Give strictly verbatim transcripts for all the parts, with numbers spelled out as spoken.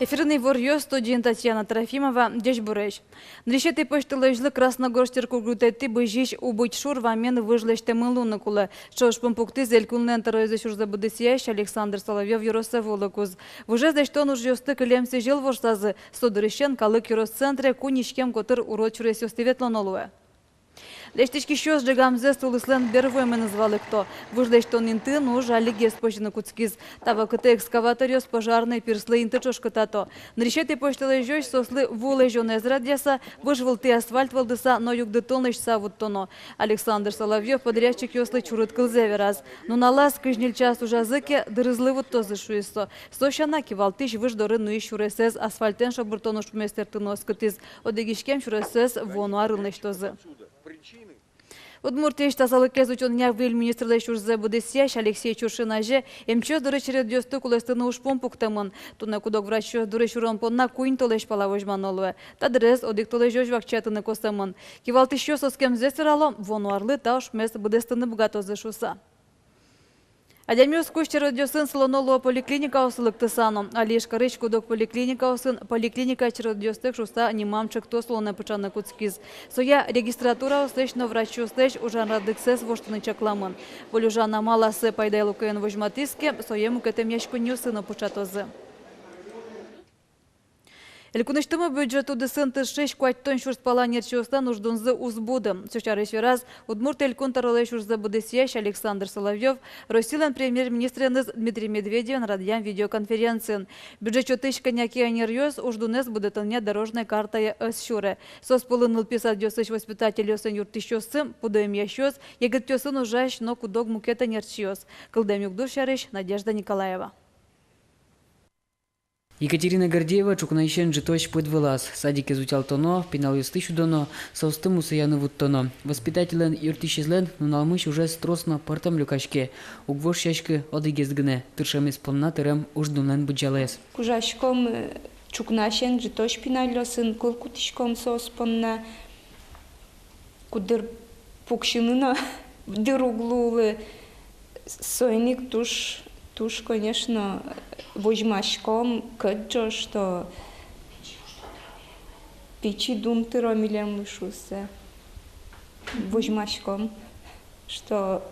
Эфирын иворъёс, студиын Татьяна Трофимова. Ӟечбуресь! Нырысетӥ пӧсьтолэзьлы Красногорск черкогуртэтӥ бызись Убыть шур вамен выж лэсьтэмын луыны кулэ. Сыӵе ужпум пуктӥз Элькунлэн тӧроезлэсь ужзэ быдэсъясь Александр Соловьёв ёросэ вуылыкуз. Выжез лэсьтон ужъёсты кылем сӥзьыл ворсазы. Со дырысен калык ёрос центре куинь иськем котыр урод сюресъёсты ветлоно луэ. Лэсьтӥськисьёс ӝегамзэс тулыслэн бер вуэменыз валэкто. Выж лэсьтон интыын уж алигес пӧзьыны кутскиз. Та вакытэ экскаваторъёс пожарной пирслы инты ӵош кытато. Нырысетӥ пӧсьтолэзёзь соослы ву лэзёнэз радъяса, выж вылтӥ асфальт вӧлдыса но югдытон лэсьтыса вуттоно. Александр Соловьёв подрядчикъёслы чурыт кылзэ вераз: нуналаз кызь ньыль час ужазы ке, дырызлы вуттозы, шуиз со. Со сяна, кивалтӥсь выж доры нуись сюресэз асфальтэн шобыртон ужпумез сэрттыны оскытӥз. Одӥг иськем сюресэз вуоно арын лэсьтозы. Удмуртиысь тазалыкез утёнъя выль министрлэсь ужзэ быдэсъясь Алексей Чуршин азе эмчиос доры чередъёсты кулэстыны ужпум пуктэмын. Туннэ кудог врачъёс доры сюрон понна куинь толэзь пала возьмано луэ. Та дырез одӥг толэзёзь вакчиятыны косэмын. Кивалтӥсьёс оскемзэс верало, вуоно арлы та ужпумез быдэстыны быгатозы шуыса. Адямиос кузь чередъёсын сылоно луо поликлиникаосы лыктыса но. Али Ижкарысь кудог поликлиникаосын «Поликлиника чередъёстэк» шуыса нимам ӵектос улонэ пыӵаны кутскиз. Соя регистратураослэсь но врачъёслэсь ужан радлыксэс воштыны чакламын. Выль ужан амал ассэ пайдаелыкоен возьматӥз ке, сое мукет эмъяськонниосы но пыӵатозы. Элькунысьтымы бюджет удысын тыршись куатьтон сюрс пала ӧнерчиослэн уждунзы уз буды. Со сярысь вераз Удмурт Элькун тӧролэсь ужзэ быдэсъясь Александр Соловьёв Россилэн премьер-министреныз Дмитрий Медведевен радъям видеоконференциын. Бюджет сётӥсь кӧня ке ӧнеръёс уждунэз будэтонъя дорожной картае ӧз сюре. Соос пӧлын нылпи садъёсысь воспитательёсын юрттӥсьёссы, пудо эмъясьёс, егитъёсын ужась но кудог мукет ӧнерчиос. Кылдэм югдур сярысь Надежда Николаева. Екатерина Гордеева ӵукнаысен ӝытозь пыд вылаз. Садикез утялтоно, пиналъёсты сюдоно, соосты мусояны вуттоно. Воспитательлэн юрттӥсезлэн нуналмысь ужез трос но пӧртэм люкаське. Уг вошъяськы одӥгез гинэ: тыршемез понна тырем уждунлэн быдӟалаез. Кужаськом, э, ӵукнаысен ӝытозь пиналъёсын, кыл кутӥськом соос понна. Куддыр пуксьыны но дыр уг луылы. Соин ик туж, туж, конечно, возьмаськом, кӧт ӝож, что пичи дун тыро милемлы шуыса. Возьмаськом, что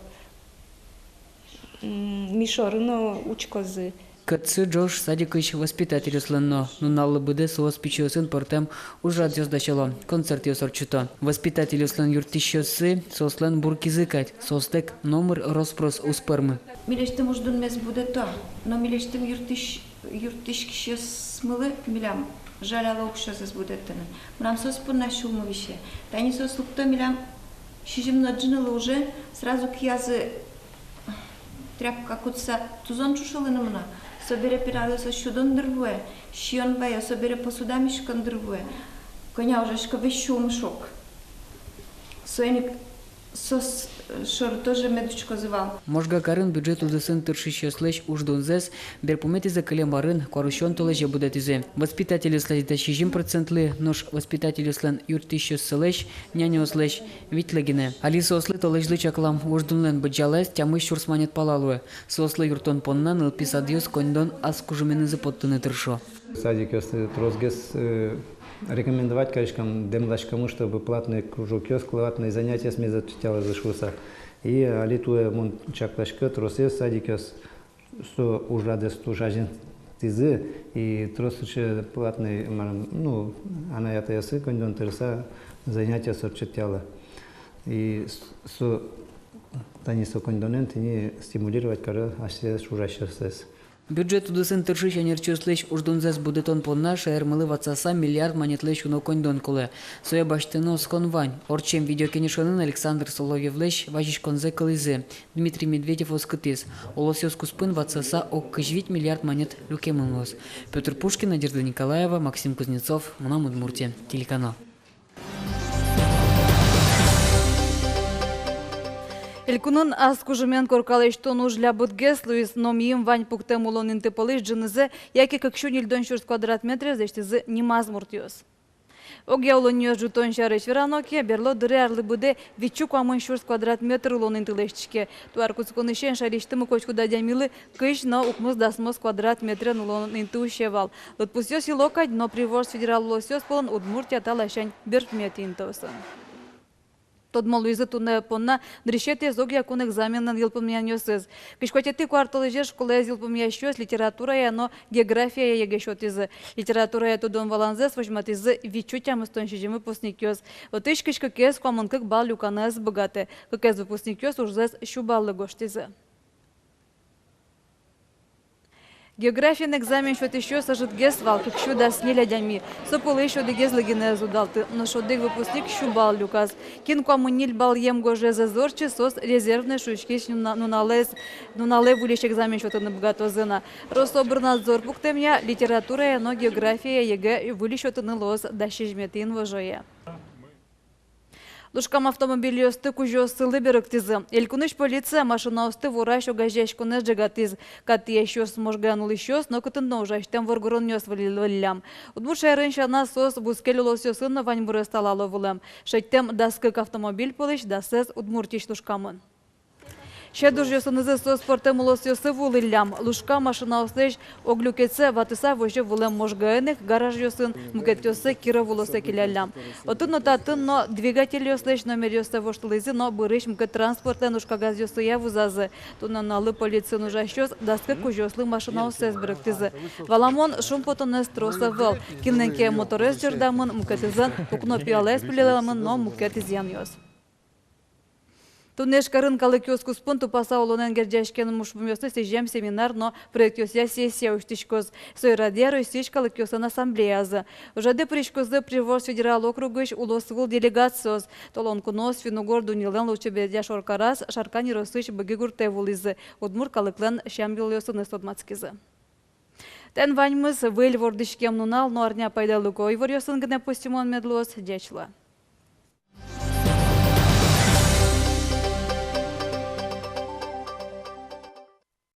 м, ми шоры но учкозы. Кӧтсы ӝож садикысь воспитательёслэн но. Нуналлы быдэ соос пичиосын пӧртэм ужрадъёс дасяло, концертъёс ортчыто. Воспитательёслэн юрттӥсьёссы соослэн бур кизы кадь, соостэк номыр рос-прос уз пӧрмы. Милесьтым уждунмес будэто, но милесьтым юрттӥсь-, юрттӥськисьёсмылы милям жаляло уксёзэс будэтыны. Мынам соос понна сюлмы висе. Тани соос лыкто милям сизьым но ӝынылы уже, сразу киязы тряпка кутса тузон ӵушылыны мыно. Собере пиналъёсыз сюдон дыр вуэ, сиён вае, собере посуда миськон дыр вуэ. Кӧня ужасько, весь сюлмы шок. Соин ик соос, э, шоры тоже мед учкозы вал. Можга карын бюджет удысын тыршисьёслэсь уждунзэс берпуметӥзэ кылем арын куарусён толэзе будэтӥзы. Воспитательёслэсь дас сизьым процентлы, нош воспитательёслэн юрттӥсьёссылэсь, няньыослэсь, витьлы гинэ. Али соослы толэзьлы чаклам уждунлэн быдӟалаез тямыс сюрс манет пала луэ. Соослы юрттон понна нылпи садъёс коньдон ас кужыменызы поттыны тыршо. Садикъёсты тросгес, э, рекомендовать кариськом, дэмласькомы, чтобы платной кружокъёс, платной занятиос мед ортчытъялозы шуыса. И али туэ мон чакласько, тросэз садикъёс со ужрадэз туж азинтӥзы, и трос сыӵе платной, марым, ну, анай-атайёссы коньдон тырыса занятиос ортчытъяло. И с-, со, тани со коньдонэн тӥни стимулировать каро асьсэ ужасьёссэс. Бюджет удысын тыршись ӧнерчиослэсь уждунзэс будэтон понна шаермылы ватсаса миллиард манетлэсь уно коньдон кулэ. Сое басьтыны оскон вань. Ортчем видеокенешонын Александр Соловьёвлэсь вазиськонзэ кылӥзы. Дмитрий Медведев оскытӥз: улосъёс куспын ватсаса ог кызь вить миллиард манет люкемын луоз. Пётр Пушкин, Надежда Николаева, Максим Кузнецов, «Мынам Удмуртие» телеканал. Элькунын ас кужымен корка лэсьтон уж лябытгес луиз, но миым вань пуктэм улон инты пӧлысь ӝынызэ, яке кык сю ньыльдон сюрс квадрат метрез, лэсьтӥзы нимаз муртъёс. Огъя улонниос ӝутон сярысь верано ке, берло дыре арлы быдэ витьсю куамын сюрс квадрат метр улон инты лэсьтӥське. Туэ ар кутсконысен шаерысьтымы котькуд адямилы кызь но укмысдасмос квадрат метрен улон инты усе вал. Лыдпусъёс йыло кадь, но Приволжск федерал улосъёс пӧлын Удмуртия та ласянь берпуметӥ интыосын. Тодмо луизы туннэ понна нырысетӥез огъя кун экзаменлэн йылпумъянъёсыз. Кызь куатетӥ куартолэзе школаез йылпумъясьёс литературая но географияя ЕГЭ сётӥзы. Литературая тодон-валанзэс возьматӥзы витьсю тямыстон сизьым выпускникъёс. Отысь кызь кыкез куамын кык балл люканы ӧз быгатэ. Кыкез выпускникъёс ужзэс сю баллы гожтӥзы. Географиен экзамен сётӥсьёс ӧжытгес вал, кык сю дас ньыль адями. Со пӧлысь одӥгезлы гинэ ӧз удалты, нош одӥг выпускник сю балл люказ. Кин куамын ньыль баллъем гожез ӧз ортчы, соос резервной шуиськись нуна-, нуналэз, нуналэ выльысь экзамен сётыны быгатозы на. Рособрнадзор пуктэмъя, литературая но географияя ЕГЭ выльысь сётыны луоз дас сизьыметӥ инвожое. Лушкам автомобильёсты кузёоссылы берыктӥзы. Элькунысь полиция машинаосты ворась огазеяськонэз ӝегатӥз. Кат тӥясьёс Можгаын улӥсьёс но кытын но ужасьтэм воргоронъёс выль-, выллям. Удмурт шаерын сяна соос бускель улосъёсын но ваньбурез талало вылэм. Шедьтэм дас кык автомобиль пӧлысь дасэз Удмуртиысь лушкамын. Сьӧд ужъёсынызы соос пӧртэм улосъёсы вуылӥллям. Лушкам машинаослэсь ог люкетсэ ватыса возё вылэм Можгаын ик гаражъёсын, мукетъёссэ Киров улосэ келяллям. Отын но татын но двигательёслэсь номеръёссэ воштылӥзы но бӧрысь мукет транспортлэн ужкагазъёссыя вузазы. Туннэ нуналлы полициын ужасьёс дас кык кузёослы машинаоссэс берыктӥзы. Валамон, шумпотонэз трос ӧвӧл. Кинлэн ке моторез ӟырдамын, мукетызлэн укно пиялаез пыльыламын но мукет изъянъёс. Туннэ Ижкарын калыкъёс куспын тупаса улонэн герӟаськем ужпумъёсты сӥзем семинар но проектъёсъя сессия усьтӥськоз. Сое радъя Россиысь калыкъёслэн ассамблеязы. Ужрадэ пыриськозы Приволжск федерал округысь улосвыл делегациос. Толон куноос финн-угор дуннелэн лулчеберетъя шоркараз Шаркан ёросысь Быги гуртэ вуылӥзы, удмурт калыклэн сям-йылолъёсыныз тодматскизы. Тӥни ваньмыз. Выль вордӥськем нунал но арня пайдалыко иворъёсын гинэ пусйымон мед луоз. Ӟеч луэ.